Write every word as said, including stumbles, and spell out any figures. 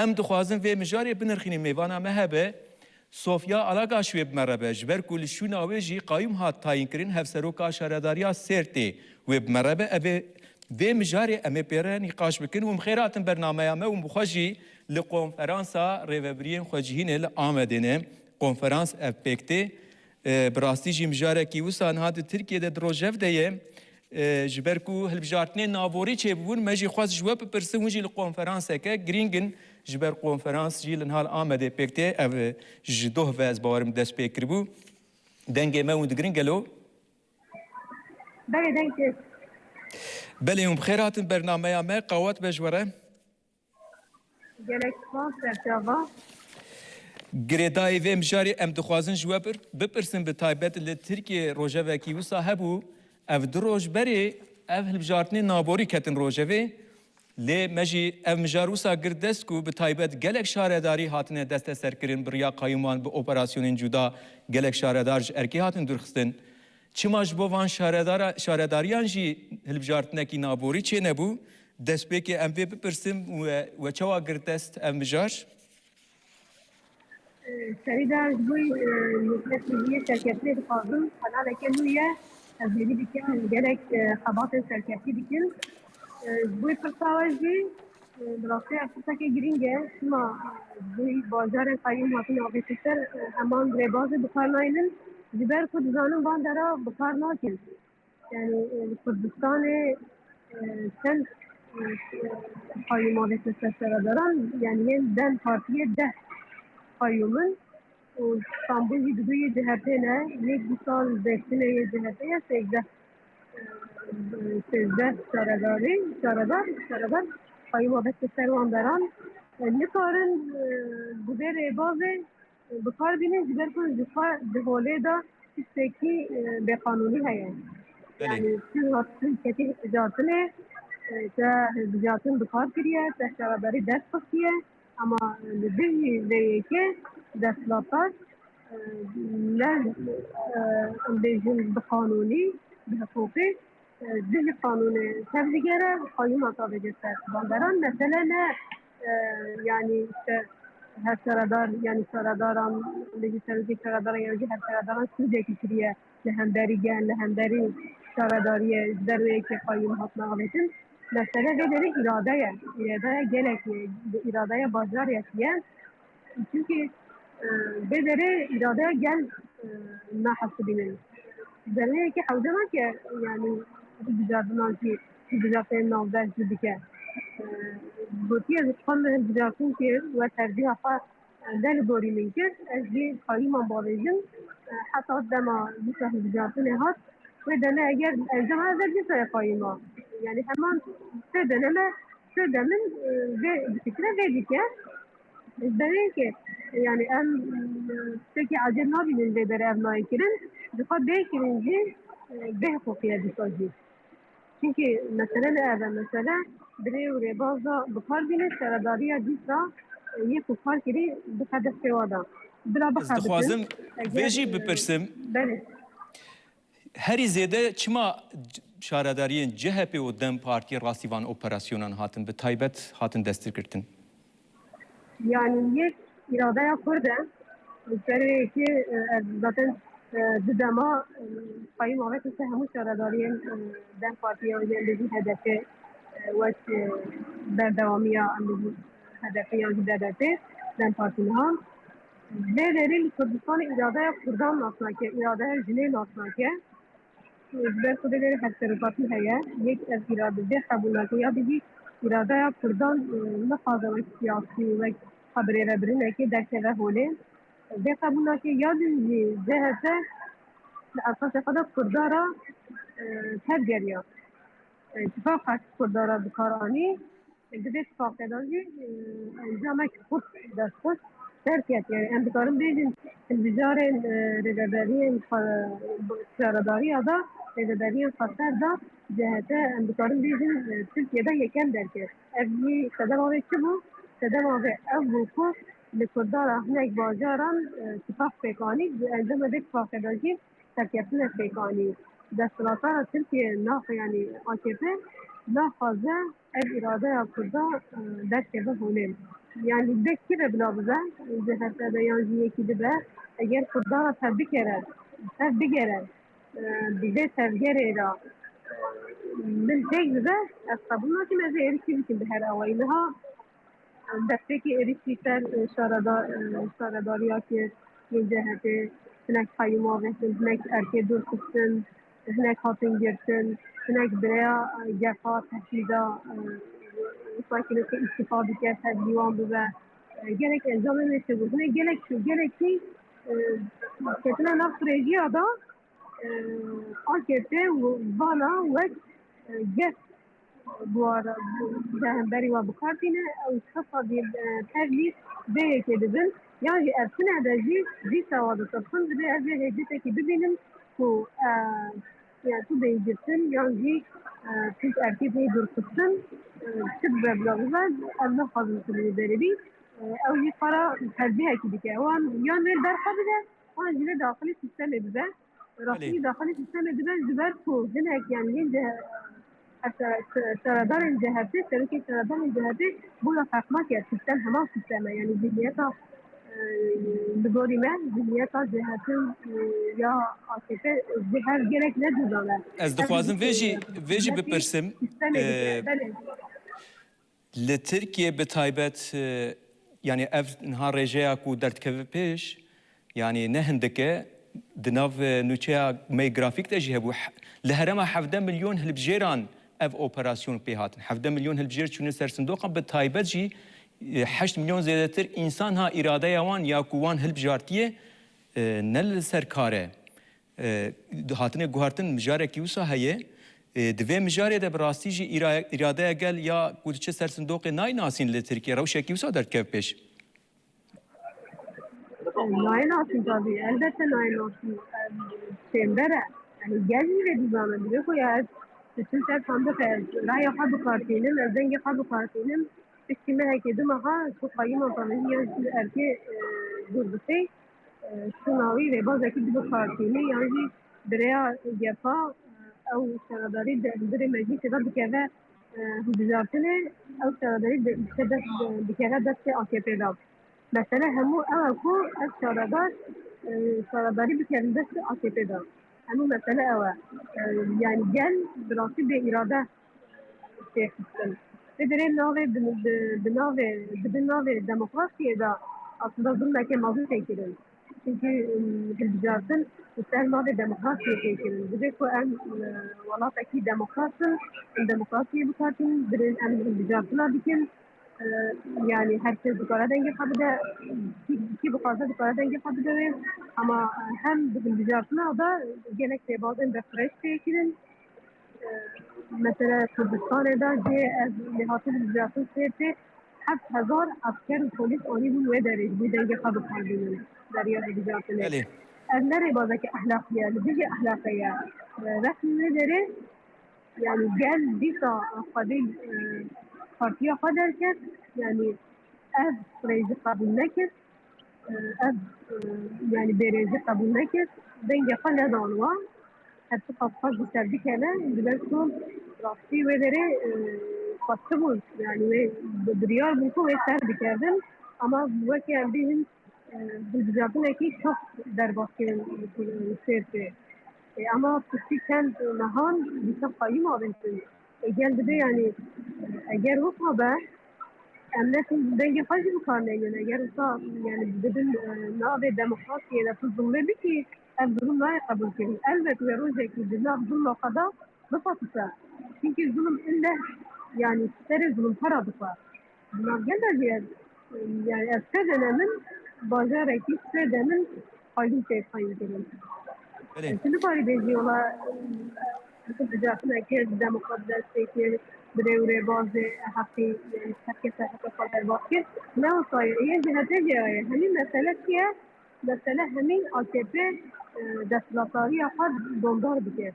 Em dixwazin vê mijarê binirxînin, mêvana me hebe Sofya Alagaş wê bi me re be, ji ber ku li şûna wê jî qayûm hat tayînkirin, hevseroka şaredariya Sêrtê wê bi me re be. Ev ê, vê mijarê em ê pê re nîqaş bikin. Hûn bi xêr hatin bernameya me, hûn bi xwe jî li konferansa rêvebiriyên xwecihînê li Amedê ne. Konferans ev pêk tê. E, bi rastî jî mijarekî wisa niha di Tirkiyê de di rojev de ye. E, ji ber ku hilbijartinên naborî çêbûbûn, me jî xwest ji we bipirsin, hûn jî li konferanseke girîng in, ji ber konferans jî li niha li Amedê pêk tê. Ev, e, ji doh ve ez bawerim dest pê kiribû. Dengê me hûn digirin gelo? Belê, deng tê. Belê, hûn bi xêr hatin bernameya me, qawet be ji we re. Gelek spas, serçava. Girêdayî vê mijarê em dixwazin ji we bir-, bipirsin, bi taybet li Tirkiyê rojevekî wisa hebû. Ev du roj berê ev hilbijartinên naborî ketin rojevê. Lê me jî ev mijar wisa girt dest ku bi taybet gelek şaredarî hatine desteserkirin, bi riya qayûman, bi operasyonên cuda gelek şaredar ji erkê hatin dûrxistin. Çima ji bo van şaredara-, şaredariyan jî hilbijartinekî naborî çênebû? Destpêkê em vê bipirsin, we, we çawa girt dest ev mijar? Serî de ji bo, e, nûçeyê serkeftiyê dixwazim, kanaleke nû ye, ez hêvî dikim gelek, e, xebatên serkeftî dikin. E, ji bo pirsa we jî, e, bi rastî ev pirseke girîng e. Çima, e, ji bo bajarên qayûm hatin avêtin ser, e, heman rêbazê bi kar naynin, ji ber ku dizanin van dera bi kar nakin. Yani, e, li Kurdistanê, e, çend, e, qayûm avêtin ser şaredaran, yani yên dem partiyê deh qayûm in û Stenbul jî didu yê C H P ne, yek dîsa li Dêrsimê yê C H P ye, sêzdeh, e, sêzdeh şaredarî, şaredar, şaredar qayûm avêtin ser wan deran. E, nikarin, e, bi vê rêbazê bi kar bînin, ji ber ku ji xwe di holê de tiştekî, e, bêqanûnî heye. Belê. Yani, tu hat-, tu ketî hilbijartinê, e, te hilbijartin bi kar kiriye, te şaredarî dest xistiye, ama li dijî vê yekê desthilatdar, e, ne, e, em bêjin bi qanûnî, bi hiqûqî, e, dijî qanûnê tev digere, qayûma ka vêce ser. Banderan mesele ne, e, yani işte her şaredar, yani şaredaran, dijî serokê şaredaran, yani jî her şaredaran sûcekî kiriye li hemberî gel, li hemberî şaredariyê, ji ber wê yekê qayûm hatine avêtin. Mesele vê derê îrade ye. Îradeya gelekê, îradeya bajarê ye. Çimkî, e, vê derê îradeya gel, e, nahesibînin. Belê yekê hewce nake, yani, hilbijartina jî, hilbijartinên navber jî bike. E, gotiye, ji xwe li hilbijartin kir, we tercîha xwe, e, ne li gorî min kir, ez jî qayûman bavêjim, e, heta dema dîsa hilbijartinê hat, wê demê eger encama ez ê dîsa ye qayûma. Yani heman sê deneme, sê demin, e, vê bifikire vê dike. Ji ber wê yekê, yani em, e, tiştekî ecêb nabînin vê derê ev nayê kirin. Ji xwe bê kirin jî, e, bêhiqûqî ye dîsa jî. Çimkî mesele ne ev e, mesele bi rê û rêbaz de bi kar bîne, şaredariya dîsa, e, yê ku kar kirî bixe destê wa de. Bila Ez bixe bikin. dixwazim Eger, vê jî e, bipirsim. Belê. Herî zêde çima c-, şaredariyên C H P û DEM Partiyê rastî van operasyonan hatin, bi taybet hatin destgirtin? Yani yek îradeya Kurd e. Li serê yekê, e, ev zaten, e, di dema, e, qayûm avêtin ser hemû şaredariyên, e, DEM Partiyê û yên dijî H D P, e, wek, e, berdewamiya em dijî H D P yan jî D D P, DEM Partî niha. Vê derê li Kurdistanê îradeya Kurdan nas nake, îradeya jinê nas nake. Ji ber ku vê derê hevserokatî heye, yek ev îrade vê qebûl nake, ya dî jî îradeya Kurdan, e, nixwaze wek siyasî, wek xwe bi rêvebirinekê derkeve holê. Vê qebûl nake, ya dî jî C H P li esasê xwe de Kurda re, e, tevgeriya. E, tifaqek Kurda re bi kar anî. Di vê tifaqê de jî, e, encamek xurt dest xist, derket. Yani em dikarin bêjin, hilbijarên, e, rêveberiyên xwe, şaredariya de, rêveberiyên xweser de, C H P, em dikarin bêjin, e, Tirkiye de yekem derket. Ev jî sedema wê çi bû? Sedema wê ev bû ku li Kurdan re hinek bajaran, e, tifaq pêk anî, di encama vê tifaqê de jî serkeftinek pêk anî. Desthilatdara Tirkiye nax-, yani A K P naxwaze ev îradeya Kurda, e, derkeve holê. Yani dek kî ve bila bibe, C H P be yan jî yekî dibe, eger Kurdan re tev bikere, tev bigere, e, bi vê tevgerê re, e, min têk bibe, ez qebûl nakim, ez ê êrişî bikim bi her awayî. Niha destpêkê êrişî ser, e, şareda-, e, şaredariya kir yên C H P, hinek qeyûm avêtin, hinek erkê dûr xistin, hinek hatin girtin, hinek bi rêya, e, gefa, tehdîda, e, wisa ki weke îstifa bike, tevlî wan bibe. E, gelek encamên wê çêbûn. Hinek gelek şu, gelekî, e, ketine nav rêjiya da, e, A K P û vana wek, e, gef bi wa re, bi hemberî wa bi kar tîne, ew çi qasî, e, tevlî vê yekê dibin. Yan jî ev tune de jî, dîsa wa ditirsin, divê ez vê hêdîtekî bibînim ku, e, yani tu bêyî girtin, yan jî, e, tu ji erkê bêyî dûrxistin, e, çi bibe bila bibe, em naxwazin tu li wî derê bî. E, ew jî xwe re tercihekî dike. Wan yan wê li ber xwe bide, wan jî vê daxilî sîstemê bibe. Rastî daxilî sîstemê dibe ji ber ku hinek, yani, yên C-, her se-, se-, seredarên C H P, serokê seredarên C H P, bûna feqmak e, sîstem hema sîstem e. Yani zihniyeta, e, li gorî me, zihniyeta C H P, e, ya A K P ji hev gelek ne cuda ne. Ez dixwazim vê jî, vê jî bipirsim. Sîstemê dike, e, belê. Li Tirkiye bi taybet, e, yani ev niha rêjeya ku derdikeve pêş, yani ne hindik e, di nav, e, nûçeya me yê grafîk de jî hebû. He-, li herêma hevdeh milyon hilbijêran ev operasyon pê hatin. Hevdeh milyon hilbijêr çûne ser sindoqan, bi taybet jî, e, heşt milyon zêdetir însan ha îradeya wan ya ku wan hilbijartiye, e, ne li ser kar e. E, hatinê guhartin mijarekî wisa heye. E, di vê mijarê de bi rastî jî îra-, îradeya gel ya ku diçe ser sindoqê nayê nasîn li Tirkiye rewşekî wisa derkev pêş? Nayê nasîn tabî, elbette nayê nasîn. Em, çêmber e. Yani gel jî vê dizane. Divê ku ya ez diçim ser sindoqê, ez raya xwe bi kar tînim, ez dengê xwe bi kar tînim. Piştî mehekê du meha ku qayûma pavêjî yan jî erkê, e, dûr dixê, e, şûna wî rêbazekî dibe kartînî yan jî bi rêya gefa, e, ew şaredarî di hundirê meclîsê de dikeve, e, hilbijartinê, ew şaredarî di, dike dest, dikeve destê A K P de. Mesele hemû ew e ku ev şaredar, e, şaredarî bikevin destê A K P de. Hemû mesele ew e. E, yani gel bi rastî bê îrade tê xistin. Vê derê navê bi, bi, bi navê, di bin navê demokrasiyê de aslında zulmeke mezin tê kirin. Çünkü, ım, hilbijartin li ser navê demokrasiyê tê kirin. Divê ku em, e, welatekî demokrat bin, em demokrasiyê bikartin, divê em hilbijartina bikin. E, yani her kes dikare dengê xwe bide, kî, kî bixwaze dikare dengê xwe bide wê. Ama, e, hem di hilbijartina de gelek rêbazên berfireş tê kirin. E, mesela Kurdistanê de jê ez lêhatin hilbijartin sê tê heft hezar esker û polîs anîbûn wê derê ji bo dengê xwe bikarbînin. Deriya hilbijartinê. Belê. Ev ne rêbazeke ehlaqî ye, li dijî ehlaqê ye. E, resmî wê derê, yani gel dîsa xwedî, e, partiya xwe derket, yani ev rêjî qebûl nekir. E, ev, e, yani bêrêjî qebûl nekir. Dengê xwe nedan wan. Her çiqas xwe ji ser bikeve, ji ber ku rastî wê derê, e, xwestibûn. Yani wê bi-, biryar bûn ku wê ser bikevin. Ama weke em bînin, e, hilbijartinekî çok derbas kirin, e, sêr tê. E, ama piştî çend mehan dîsa qayûm avêtin. E, gel dibe, yani, eger wisa be, em netin dengê xwe jî bi kar neynin. Eger wisa, yani, dibin, e, navê demokrasiyê de tu zulmê bikî, ev zulm nayê qebûlkirin. Elbet wê rojekî di nav zulma xwe de biqetise. Çünkü zulm ille, yani, serê zulmkara dixwe. Di nav gel de jî ez, yani, ez sê demê min bajarekî sê demê min qayûm tê tayîn kirin. Belê. Tu nikarî bêjî, wela, hilbijartinekê demokrat dest pê kir, bi rê û rêbazê heqî, yani, her kes heqê xwe derbas kir. Ne wisa ye, yê C H P jî ye. Hemî mesele çi ye? Mesele hemî A K P, e, desthilatdariya xwe domdar dike.